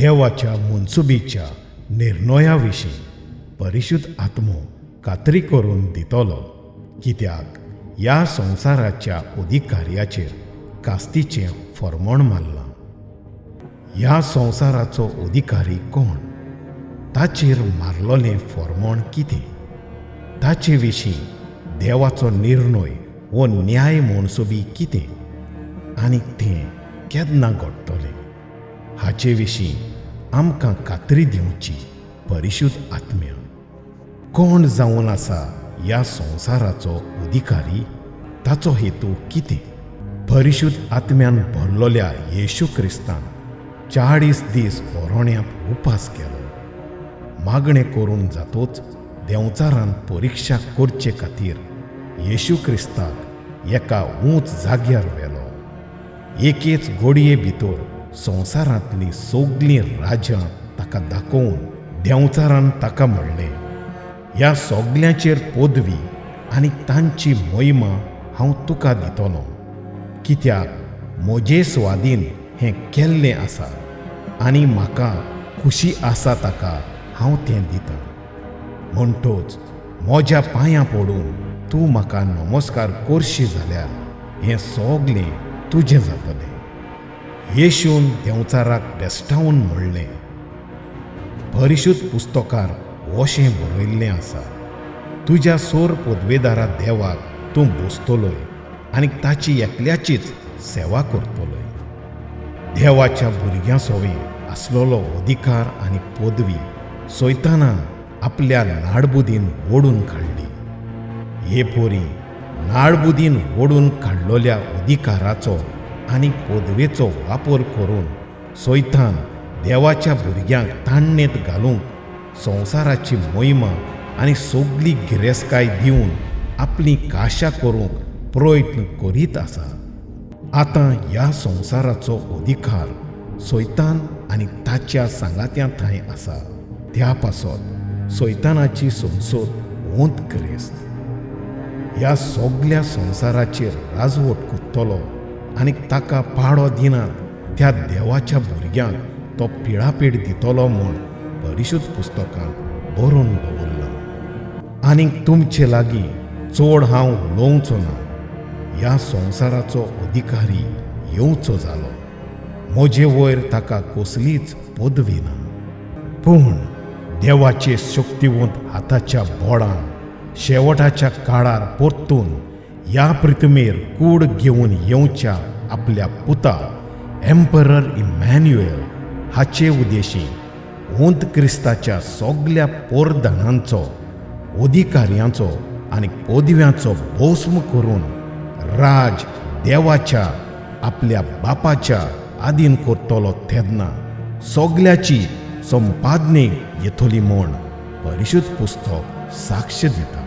देवाच्या मनसुबीच्या निर्णया विशीं परिशुद्ध आत्मो खात्री करून दितलो, कित्याक ह्या संवसाराच्या अधिकार्याचेर कास्तीचें फर्मण मारलां. ह्या संवसाराचो अधिकारी कोण? ताचेर मारलोलें फर्मण कितें? ताचे विशीं देवाचो निर्णय वो न्याय मनसुबी कितें आनी तें केन्ना घडटलें हाचे विशीं आमकां खात्री दिवची परिशुद्ध आत्म्यान. कोण जावन आसा ह्या संवसाराचो अधिकारी? ताचो हेतू कितें? परिशुद्ध आत्म्यान भरलोल्या येशू क्रिस्तान 40 दीस ओरोण्यांत उपास केलो. मागणें करून जातोच देंवचारान परिक्षा करचे खातीर येशू क्रिस्ताक एका ऊंच जाग्यार व्हेलो. एकेच गोडये भितर संवसारांतलीं सगलीं राज्यां ताका दाखोवन देंवचारान ताका म्हणलें, ह्या सगल्यांचेर पदवी आनी तांची मोहिमा हांव तुका दितलो, कित्याक म्हजे स्वादीन हें केल्लें आसा आनी म्हाका खुशी आसा ताका हांव तें दितां. म्हणटोच म्हज्या पांयां पडून तूं म्हाका नमस्कार करशी जाल्यार हें सगलें तुजें जातलें. येशून देंवचाराक भेश्टावन म्हणलें, परिशुद्ध पुस्तकार अशें बरयल्लें आसा, तुज्या सोर पदवेदारा देवाक तूं बसतलोय आनी ताची एकल्याचीच सेवा करतलोय. देवाच्या भुरग्यां सोवें आसलेलो अधिकार आनी पदवी सैतानान आपल्या नाडबुदीन ओडून काडली. हे पोरी नाडबुदीन ओडून काडलोल्या अधिकाराचो आनी पदवेचो वापर करून सैतान देवाच्या भुरग्यांक ताण्णेंत घालूंक संवसाराची मोहिमा आनी सगली गिरेस्तकाय दिवन आपली काशा करूंक प्रयत्न करीत आसा. आतां ह्या संवसाराचो अधिकार सैतान आनी ताच्या सांगात्यां थंय आसा. त्या पासत सैतानाची संसद ओंत क्रिस्त ह्या सगल्या संवसाराचेर राजवट करतलो आनी ताका पाडो दिनात त्या देवाच्या भुरग्यांक तो पिळापीड दितलो म्हूण परिशुद्ध पुस्तकांत बरोवन दवरलां. आनीक तुमचे लागीं चड हांव उलोवचो ना. ह्या संवसाराचो अधिकारी येवचो जालो. म्हजे वयर ताका कसलीच पदवी ना, पूण देवाचे शक्तिवंत हाताच्या बोडान शेवटाच्या काळार परतून ह्या पृथ्वीर कूड घेवन येवच्या आपल्या पुता एम्परर इमॅन्युएल हाचे उद्देशी उंत क्रिस्ताच्या सगल्या पोरदानांचो, अधिकाऱ्यांचो आनी पदव्यांचो भोस्म करून राज देवाच्या आपल्या बापाच्या आदीन करतलो तेन्ना सगल्याची संपादनेक येतली म्हूण परिशुद्ध पुस्तक साक्ष दिता.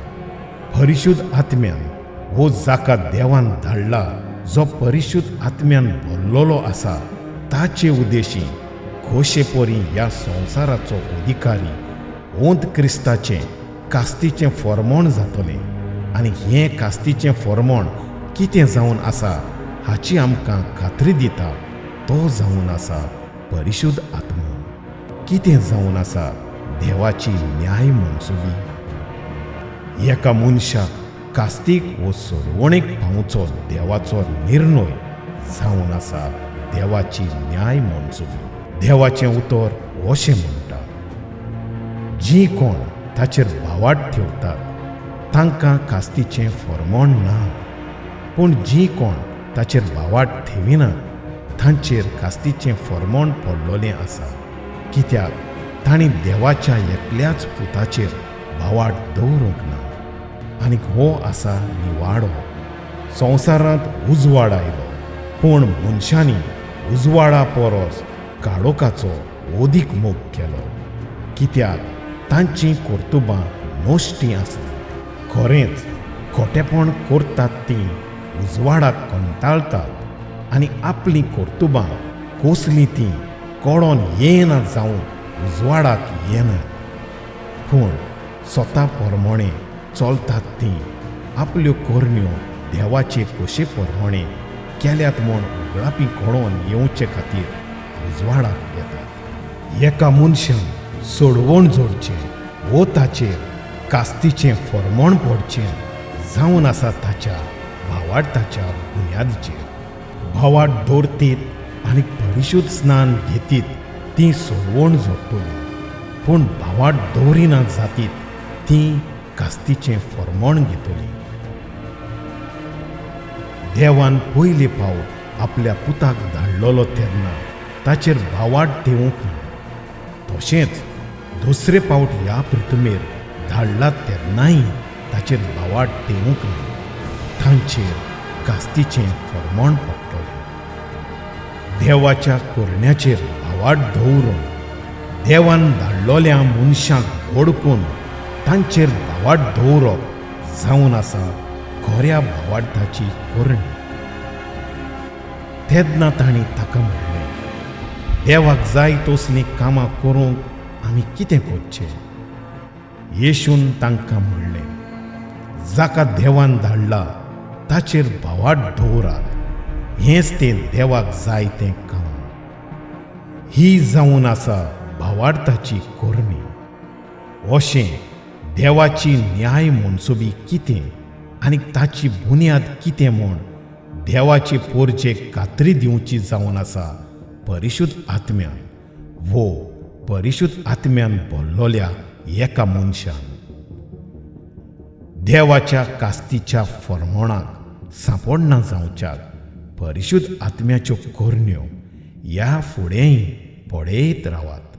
परिशुद्ध आत्म्यान हो जाका देवान धाडला, जो परिशुद्ध आत्म्यान भरलेलो आसा, ताचे उद्देशी खोशेपरी ह्या संवसाराचो अधिकारी ओंत क्रिस्ताचें कास्तीचें फॉर्मोण जातलें आनी हें कास्तीचें फॉर्मोण कितें जावन आसा हाची आमकां खात्री दिता तो जावन आसा परिशुद्ध आत्मो. कितें जावन आसा देवाची न्याय मनसुबी? एका मनशाक कास्तीक वो सोडवणेक पावचो देवाचो निर्णय जावन आसा देवाची न्याय मनसुबी. देवाचें उतर अशें म्हणटा, जीं कोण ताचेर भावाट ठेवतात तांकां कास्तीचें फॉर्मोण ना, पूण जीं कोण ताचेर भावाट ठेविनात तांचेर कास्तीचें फॉर्मोण पडलोलें आसा, कित्याक तांणी देवाच्या एकल्याच पुताचेर भावाट दवरूंक ना. आनी हो आसा निवाडो. संवसारांत उजवाड आयलो, पूण मनशांनी उजवाडा परस काळोखाचो अदीक मोग केलो, कित्याक तांचीं कर्तुबां नश्टीं आसलीं. खरेंच खोटेपण करतात तीं उजवाडाक कंटाळतात आनी आपलीं कर्तुबां कसलीं तीं कळोन येना जावन उजवाडाक येनात, पूण स्वता प्रमाणे चलतात तीं आपल्यो करण्यो देवाचे कशे प्रमाणे केल्यात म्हूण उगडापी कळोन येवचे खातीर उजवाडाक येतात. एका मनशान सोडवण जोडचें वो ताचेर कास्तीचें फॉर्मोण पडचें जावन आसा ताच्या भावार्थाच्या बुन्यादीचेर. भावार्थ दवरतीत आनी परिशुद्ध स्नान घेतीत ती सोडवण जोडटली, पूण भावार्थ दवरिना जातीत ती कास्तीचें फॉर्मोण घेतली. देवान पयले फावट आपल्या पुताक धाडलेलो तेन्ना ताचेर भावार्थ देवूंक ना, तशेंच दुसरे फावट ह्या पृथ्वीर धाडला तेन्नाय ताचेर भावार्थ देवूंक ना, तांचेर कास्तीचें फॉर्मोण पडटलें. देवाच्या करण्याचेर भावार्थ दवरून देवान धाडलेल्या मनशांक वळखून तांचेर भावार्थ दवरप जावन आसा खऱ्या भावार्थाची करणी. तेन्ना तांणी ताका म्हणलें, देवाक जाय तसलीं कामां करूंक आमी कितें करचें? येशून तांकां म्हणलें, जाका देवान धाडला ताचेर भावार्थ दवरात, हेंच तें देवाक जाय तें काम. ही जावन आसा भावार्थाची करणी. अशें देवाची न्याय मनसुबी कितें आनी ताची बुन्याद कितें म्हूण देवाचे पोरजेक खात्री दिवची जावन आसा परिशुद्ध आत्म्यान वो परिशुद्ध आत्म्यान भरलोल्या एका मनशान. देवाच्या कास्तीच्या फॉर्मोणाक सांपडना जावच्याक परिशुद्ध आत्म्याच्यो करण्यो ह्या फुडेंय पळयत रावात.